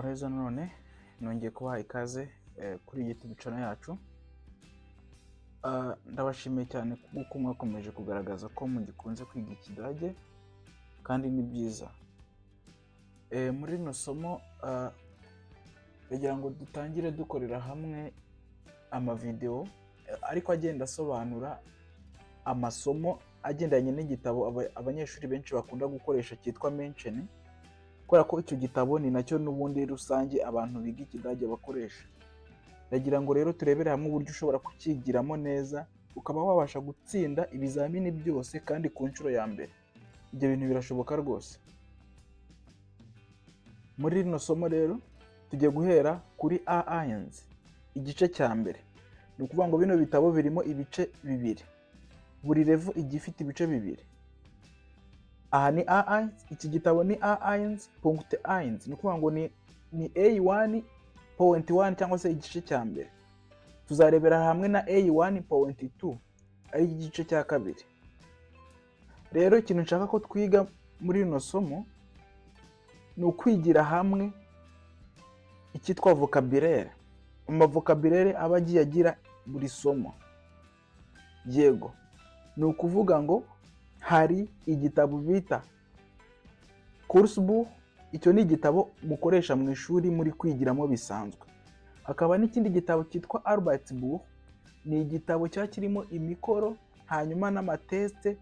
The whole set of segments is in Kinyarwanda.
Muraho neza nanone, nongeye kubaha ikaze kuri YouTube channel yacu. Ndabashimiye cyane kuko mwakomeje kugaragaza ko mugikunze kwiga Ikidage kandi ni byiza. Muri rino somo ndagira ngo dutangire dukorera hamwe amavideo ariko agenda asobanura amasomo agendanye n'igitabo abanyeshuri benshi bakunda gukoresha cyitwa Menschen, kubera ko icyo gitabo ni nacyo n'ubundi rusange abantu biga Ikidage bakoresha. Ndagira ngo rero turebere hamwe uburyo ushobora kucyigiramo neza, ukaba wabasha gutsinda ibizamini byose kandi ku nshuro ya mbere. Ibyo bintu birashoboka rwose. Muri rino somo rero tugiye guhera kuri A1, igice cya mbere. Ni ukuvuga ngo bino bitabo birimo ibice bibiri. Buri level igiye ifite ibice bibiri. Aha ni A1, iki gitabo ni A1 Punkt eins. Ni ukuvuga ngo ni A1.1 cyangwa se igice cya mbere. Tuzarebera hamwe na A1.2 ari igice cya kabiri. Rero ikintu nshaka ko twiga muri rino somo ni ukwigira hamwe icyitwa vocabulaire. Amavocabulaire aba agiye agira buri somo. Yego, ni ukuvuga ngo hari igitabo bita Kursbuch, icyo ni igitabo mukoresha mu ishuri muri kwigiramo bisanzwe. Hakaba n'ikindi gitabo cyitwa Arbeitsbuch, ni igitabo kiba kirimo imikoro hanyuma n'amatest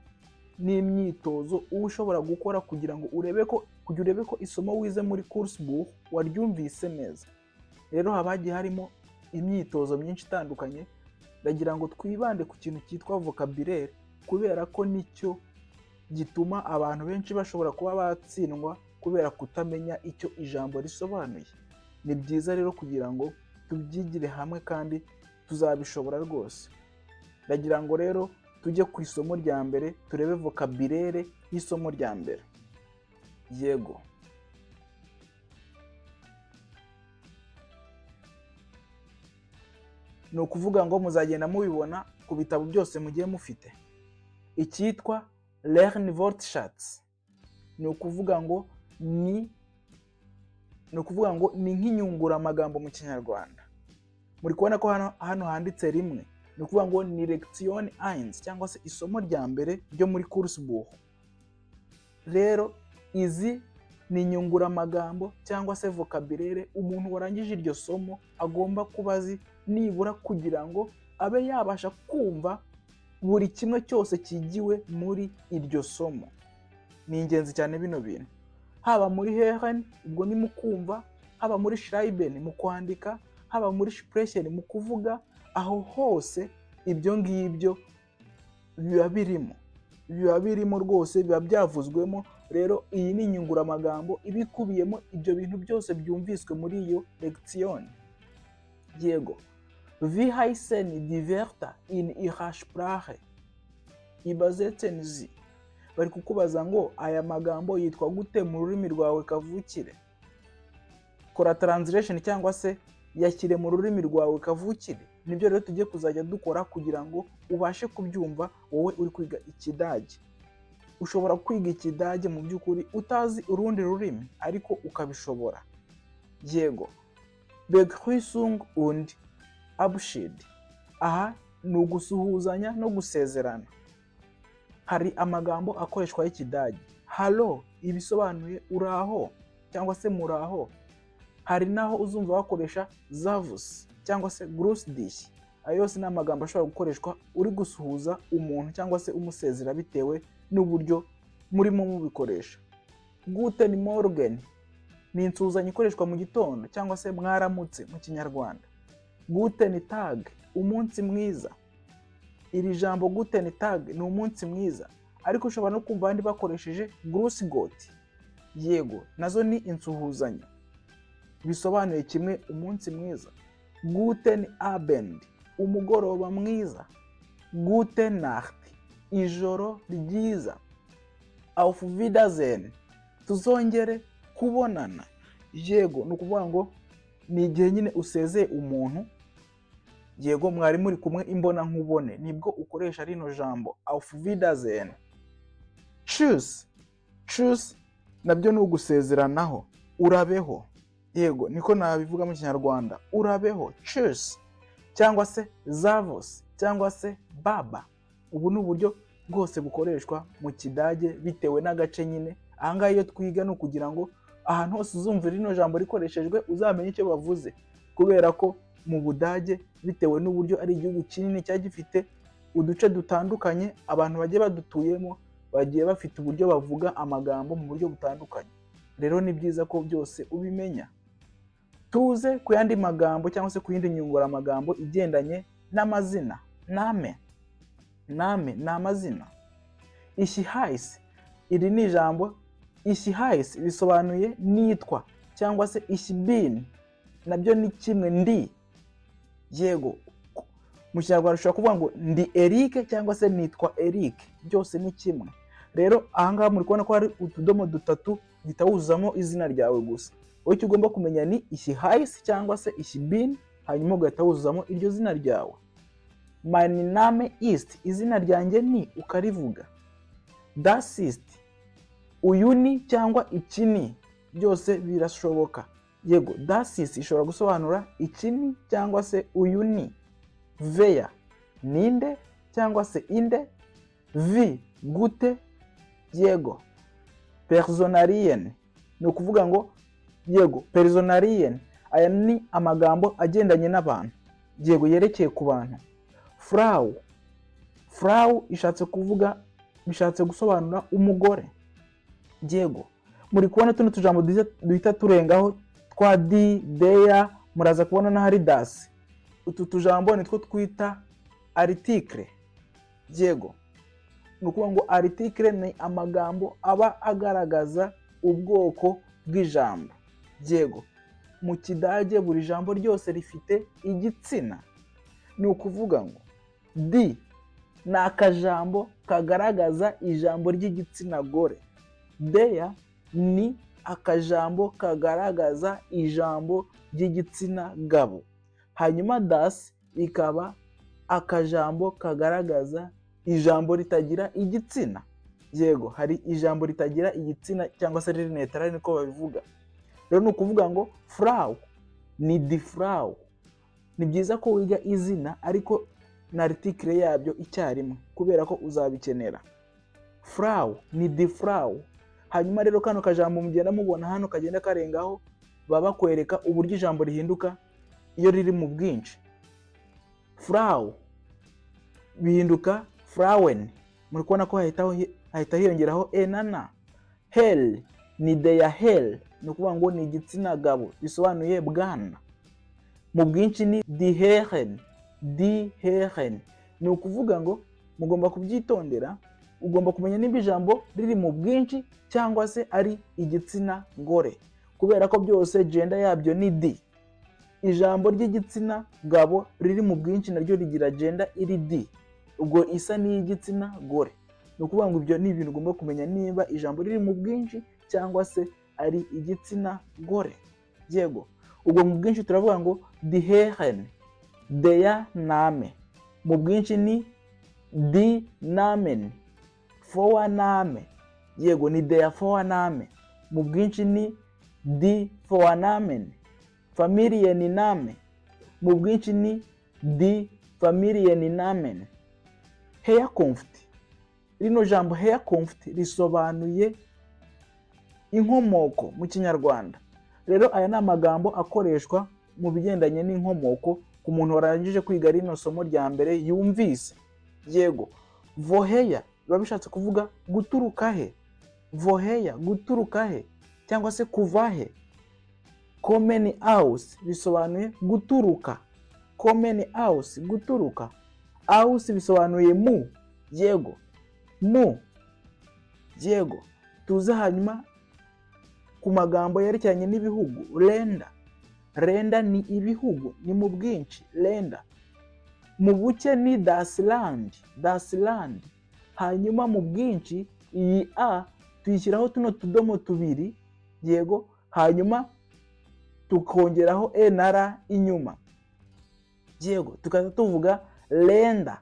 n'imyitozo uba ushobora gukora kugira urebe ko isomo wize muri Kursbuch waryumvise neza. Rero haba hagiye harimo imyitozo myinshi itandukanye. Ndagira ngo twibande ku kintu cyitwa vocabulaire kubera ko nicyo gituma abantu benshi bashobora kuba batsindwa kubera kutamenya icyo ijambo risobanuye. Ni byiza rero kugira ngo tubyigire hamwe kandi tuzabishobora rwose. Ndagira ngo rero tujye ku isomo rya mbere, turebe vocabulaire y'isomo rya mbere. Yego. Ni ukuvuga ngo muzagenda mubibona ku bitabo byose mugiye mufite. Icyitwa Lernwortschatz ni ukuvuga ngo ni nk'inyunguramagambo mu Kinyarwanda. Muri kubona ko hano handitse rimwe, ni ukuvuga ngo ni Lektion eins cyangwa se isomo rya mbere ryo muri Kursbuch. Rero izi ni inyunguramagambo cyangwa se vocabulaire umuntu warangije iryo somo agomba kuba azi nibura kugira ngo abe yabasha kumva buri kimwe cyose cyigiwe muri iryo somo. Ni ingenzi cyane bino bintu. Haba muri Hören, ubwo ni mu kumva, haba muri Schreiben mu kwandika, haba muri Sprechen mu kuvuga, aho hose ibyo ngibyo biba birimo. Biba birimo rwose, biba byavuzwemo. Rero iyi ni inyunguramagambo iba ikubiyemo ibyo bintu byose byumviswe muri iyo Lektion. Yego. Wie heißen die Wörter in Ihrer Sprache? Übersetzen Sie. Bari kukubaza ngo aya magambo yitwa gute mu rurimi rwawe kavukire? Kora translation cyangwa se yashyire mu rurimi rwawe kavukire. Nibyo rero tugiye kuzajya dukora kugira ngo ubashe kubyumva wowe uri kwiga Ikidage. Ushobora kwiga Ikidage mu by'ukuri utazi urundi rurimi ariko ukabishobora. Yego. Begrüßung und Abschied. Aha ni ugusuhuzanya no gusezerana. Hari amagambo akoreshwa y'Ikidage. Hallo ibisobanuye uraho cyangwa se muraho. Hari naho uzumva bakoresha Servus cyangwa se Grüß dich. Ayo yose ni amagambo ashobora gukoreshwa uri gusuhuza umuntu cyangwa se umusezera bitewe n'uburyo murimo mubikoresha. Guten Morgen ni insuhuzanyo ikoreshwa mu gitondo cyangwa se mwaramutse mu Kinyarwanda. Guten Tag, umunsi mwiza. Iri jambo Guten Tag ni umunsi mwiza, ariko ushobora no kumva abandi bakoresheje Grüß Gott. Yego, nazo ni insuhuzanyo bisobanuye kimwe, umunsi mwiza. Guten Abend, umugoroba mwiza. Gute Nacht, ijoro ryiza. Auf Wiedersehen, tuzongere kubonana. Yego, ni ukuvuga ngo ni igihe nyine usezeye umuntu, yego, mwari muri kumwe imbona nkubone, nibwo ukoresha rino jambo Auf Wiedersehen. Tschüss, tschüss nabyo ni ugusezeranaho, urabeho. Yego, niko nabivuga mu Kinyarwanda. Urabeho, tschüss, cyangwa se servus, cyangwa se baba. Ubu ni uburyo bwose bukoreshwa mu Kidage bitewe n'agace nyine. Ahangaha iyo twiga ni ukugira ngo ahantu hose uzumva rino jambo rikoreshejwe uzamenye icyo bavuze, kubera ko mu Budage, bitewe n'uburyo ari igihugu kinini cyaba gifite uduce dutandukanye, abantu bagiye badutuyemo bagiye bafite uburyo bavuga amagambo mu buryo butandukanye. Rero ni byiza ko byose ubimenya. Tuze ku yandi magambo cyangwa se ku yindi nyunguramagambo igendanye n'amazina. Name, Name ni amazina. Ich heiße, iri ni ijambo. Ich heiße bisobanuye nitwa, cyangwa se ich bin nabyo ni kimwe, ndi. Yego, mu Kinyarwanda ushobora kuvuga ngo ndi Eric cyangwa se nitwa Eric, byose ni kimwe. Rero ahangaha muri kubona ko hari utudomo dutatu, uhita wuzuzamo izina ryawe gusa. Wowe icyo ugomba kumenya ni ich heiße cyangwa se ich bin, hanyuma ugahita wuzuzamo iryo zina ryawe. Mein Name ist, izina ryanjye ni, ukarivuga. Das ist, uyu ni cyangwa iki ni, byose birashoboka. Yego, das ist ishobora gusobanura iki ni cyangwa se uyu ni. Wer, ninde cyangwa se inde. Wie, gute. Yego, Personalien ni ukuvuga ngo, yego, Personalien, aya ni amagambo agendanye n'abantu, yego, yerekeye ku bantu. Frau, Frau ishatse kuvuga, bishatse gusobanura umugore. Yego, muri kubona tuno tujambo duhita turengaho twa die, der, muraza kubona n'ahari das. Utu tujambo nitwo twita article. Yego, ni ukuvuga ngo article ni amagambo aba agaragaza ubwoko bw'ijambo. Yego, mu Kidage buri jambo ryose rifite igitsina. Ni ukuvuga ngo die ni akajambo kagaragaza ijambo ry'igitsina gore, der ni akajambo kagaragaza ijambo ry'igitsina gabo, hanyuma das ikaba akajambo kagaragaza ijambo ritagira igitsina. Yego, hari ijambo ritagira igitsina cyangwa se riri neutral, niko babivuga. Rero ni ukuvuga ngo Frau ni die Frau. Ni byiza ko wiga izina ariko na article yabyo icyarimwe, kubera ko uzabikenera. Frau ni die Frau. Hanyuma rero kano kajambo mugenda mubona hano kagenda karengaho, baba bakwereka uburyo ijambo rihinduka iyo riri mu bwinshi. Frau bihinduka Frauen, muri kubona ko hahita hiyongeraho e na n. Herr ni der Herr, ni ukuvuga ngo ni igitsina gabo, bisobanuye bwana. Mu bwinshi ni die Herren, die Herren. Ni ukuvuga ngo mugomba kubyitondera, ugomba kumenya nimba ijambo riri mu bwinshi cyangwa se ari igitsina gore, kubera ko byose gender yabyo ni die. Ijambo ry'igitsina gabo riri mu bwinshi naryo rigira gender iri die, ubwo isa n'iy'igitsina gore. Ni ukuvuga ngo ibyo ni ibintu ugomba kumenya, niba ijambo riri mu bwinshi cyangwa se ari igitsina gore. Yego, ubwo mu bwinshi turavuga ngo die Herren. Der Name mu bwinshi ni die Namen. Vorname, yego, ni der Vorname, mu bwinshi ni die Vornamen. Familienname mu bwinshi ni die Familiennamen. Herkunft, rino jambo Herkunft risobanuye inkomoko mu Kinyarwanda. Rero aya ni amagambo akoreshwa mu bigendanye n'inkomoko ku muntu warangije kwiga rino somo rya mbere yumvise. Yego, woher biba bishatse kuvuga guturuka he. Woher, guturuka he cyangwa se kuva he. Kommen aus bisobanuye guturuka. Kommen aus, guturuka. Aus bisobanuye mu. Yego, mu. Yego, tuze hanyuma ku magambo yerekeranye n'ibihugu. Länder, Länder ni ibihugu, ni mu bwinshi Länder. Mu buke ni das Land, das Land. Hanyuma mu bwinshi iyi a tuyishyiraho tuno tudomo tubiri, yego, hanyuma tukongeraho e na r inyuma. Yego, tukaza tuvuga Länder.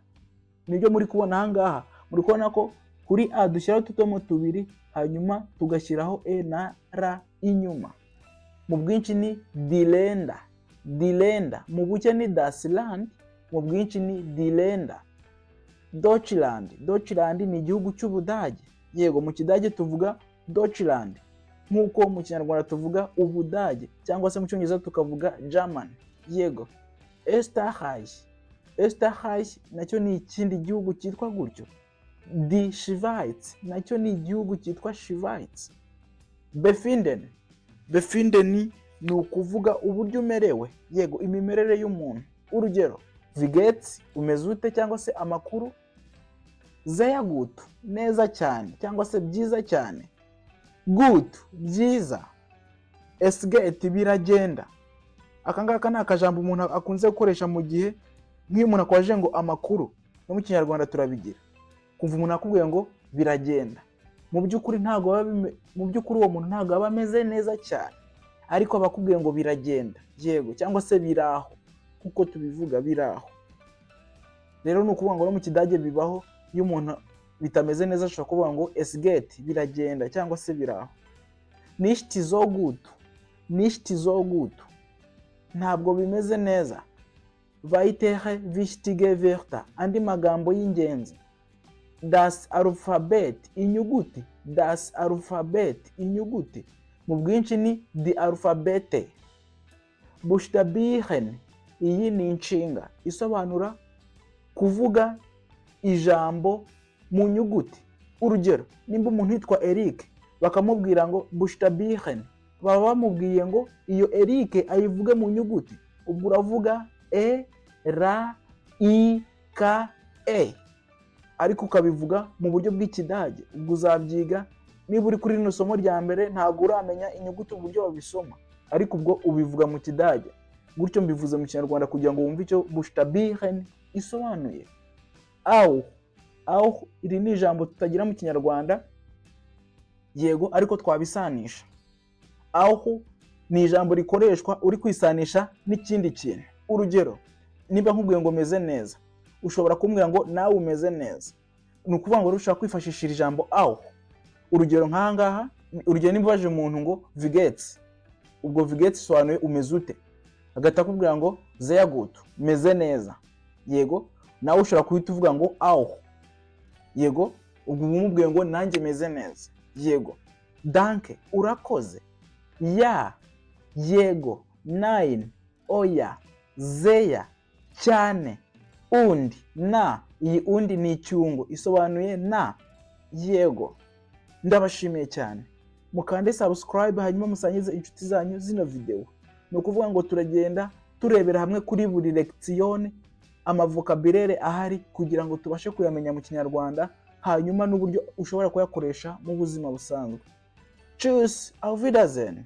Nibyo muri kubona aha ngaha. Muri kubona ko kuri a dushyiraho utudomo tubiri, hanyuma tugashyiraho e na r inyuma. Mu bwinshi ni die Länder, die Länder. Mu buke ni das Land, mu bwinshi ni die Länder. Deutschland, Deutschland ni igihugu cy'Ubudage. Yego, mu Kidage tuvuga Deutschland nk'uko mu Kinyarwanda tuvuga Ubudage, cyangwa se mu Cyongereza tukavuga Germany. Yego. Österreich, Österreich nacyo ni ikindi gihugu cyitwa gutyo. Die Schweiz nacyo ni igihugu cyitwa Schweiz. Befinden, befinden ni ukuvuga uburyo umerewe. Yego, imimerere y'umuntu. Urugero: Wie geht's, umeze ute cyangwa se amakuru? Sehr gut, neza cyane cyangwa se byiza cyane. Gut, byiza. Es geht, biragenda. Aka ngaka ni akajambo umuntu akunze gukoresha mu gihe nk'iyo umuntu akubajije ngo amakuru. No mu Kinyarwanda turabigira, kumva umuntu akubwiye ngo biragenda, mu by'ukuri ntabwo mu by'ukuri uwo muntu ntabwo aba ameze neza cyane, ariko aba akubwiye ngo biragenda. Yego, cyangwa se biraho, kuko tubivuga biraho. Rero ni ukuvuga ngo no mu Kidage bibaho, iyo umuntu bitameze neza ashobora kuvuga ngo es geht, biragenda cyangwa se biraho. Nicht so gut, nicht so gut, ntabwo bimeze neza. Weitere wichtige Wörter, andi magambo y'ingenzi: das Alphabet, inyuguti. Das Alphabet, inyuguti. Mu bwinshi ni die Alphabete. Buchstabieren, iyi ni inshinga isobanura kuvuga ijambo mu nyuguti. Urugero, nimba umuntu yitwa Eric bakamubwira ngo buchstabieren, baba bamubwiye ngo iyo Eric ayivuge mu nyuguti. Ubwo uravuga E R I K E, ariko ukabivuga mu buryo bw'Ikidage. Ubwo uzabyiga. Niba uri kuri rino somo rya mbere, ntabwo uramenya inyuguti uburyo babisoma, ariko ubwo ubivuga mu Kidage gutyo. Mbivuze mu Kinyarwanda kugira ngo wumve icyo buchstabieren isobanuye. Auch, auch, iri ni ijambo tutagira mu Kinyarwanda, yego, ariko twabisanisha. Auch ni ijambo rikoreshwa uri kwisanisha n'ikindi kintu. Urugero, niba nkubwiye ngo meze neza, ushobora kumbwira ngo nawe umeze neza. Ni ukuvuga ngo ushobora kwifashisha iri jambo auch. Urugero nk'aha ngaha, urugero niba ubaje umuntu ngo wie geht's, ubwo wie geht's isobanuye umeze ute, agahita akubwira ngo sehr gut, meze neza. Yego, nawe ushobora guhita uvuga ngo auch. Yego, ubwo uba umubwiye ngo nanjye meze neza. Yego. Danke, urakoze. Ja, yego. Nein, oya. Sehr, cyane. Und, na. Iyi und ni icyungo, isobanuye na. Yego, ndabashimiye cyane. Mukande subscribe, hanyuma musangize inshuti zanyu zino video. Ni ukuvuga ngo turagenda turebera hamwe kuri buri Lektion ama vocabulaire ahari kugira ngo tubashe kuyamenya mu Kinyarwanda, hanyuma n'uburyo ushobora kuyakoresha mu buzima busanzwe. Tschüss, auf Wiedersehen.